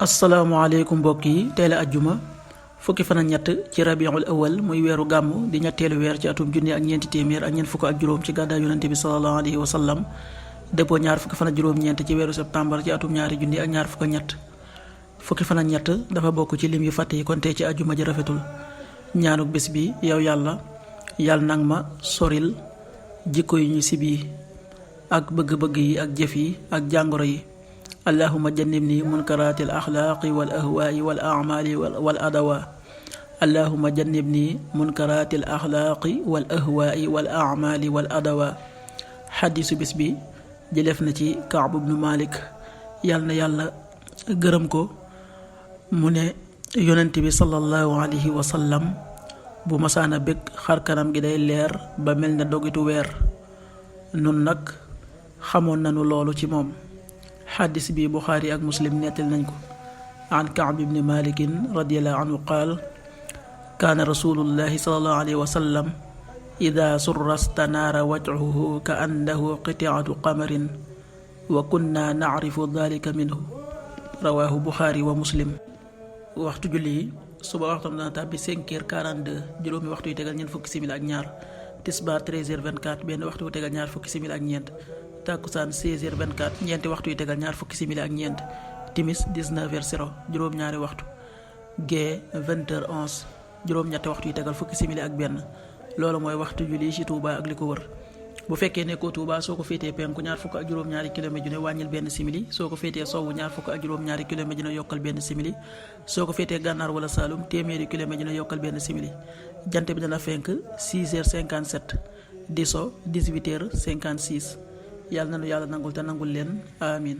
asalaamaaleykum mbokk yi tey la ajjuma fukki fan ak ñett ci rabiul awal muy weeru gàmm di ñetteelu weer ci atum junni ak ñeenti téeméer ak ñeent fukk ak juróom ci gàddaay yonente bi sallallahu alayhi wa sallam dëppoo ñaar fukki fan ak juróom-ñeent ci weeru septembre ci atum ñaari junni ak ñaar fukk ak ñett fukki fan ak ñett dafa bokk ci lim yu fàtte yi kon tey ci ajjuma ji rafetul ñaanuk bés bi yow yàlla nang ma soril jikko yu ñu sib yi ak bëgg-bëgg yi ak jëf yi ak jàngoro yi allahuma jannibni munkaraati al axlaaqi wal ahwaai wal amaali wal adawa allahuma jannibni munkaraati al axlaaqi wal ahwaai wal amaali wal adawa xadiisu bis bi jëleef na ci Kaab ibnu Malik yàlla na yàlla gërëm ko mu ne yonent bi sallallahu alayhi wa sallam bu masaana bég xar kanam gi day leer ba mel ne dogitu weer nun nag xamoon nanu loolu ci moom xaddis bi buxaari ak muslim nettal nañ ko an Kaab ibni malikin radiallahu anhu qaal kaana rasulullahi salallahu alayhi wa sallam ida surra stanaara wajhuhu ka annahu qitiatu qamarin wa kunna nacrifu dalika minhu rawaahu buxaari wa muslim waxtu julli yi suba waxtam dana tàbbi 5h42 juróomi waxtu yu tegal ñeent fukki simili ak ñaar tisbaar 13h24 benn waxtu yu tegal ñaar fukki simili ak ñeent takkusaan 16h24 ñeenti waxtu yu tegal ñaar fukki simili ak ñeent timis 19h0 juróom-ñaari waxtu gee 20h11 juróom-ñetti waxtu yu tegal fukki simili ak benn loolu mooy waxtu julli ci Touba ak li ko wër bu fekkee nekkoo Touba soo ko féetee penku ñaar fukk ak juróom-ñaari kilomètre ju ne wàññil benn simili soo ko féetee sowwu ñaar fukk ak juróom-ñaari kilomètre ju ne yokkal benn simili soo ko féetee gànnaar wala Saalum téeméeri kilomètre ju ne yokkal benn simili jant bi dana fenk 6h57 di so 18h56 yàlla na nu yàlla nangul te nangul leen amin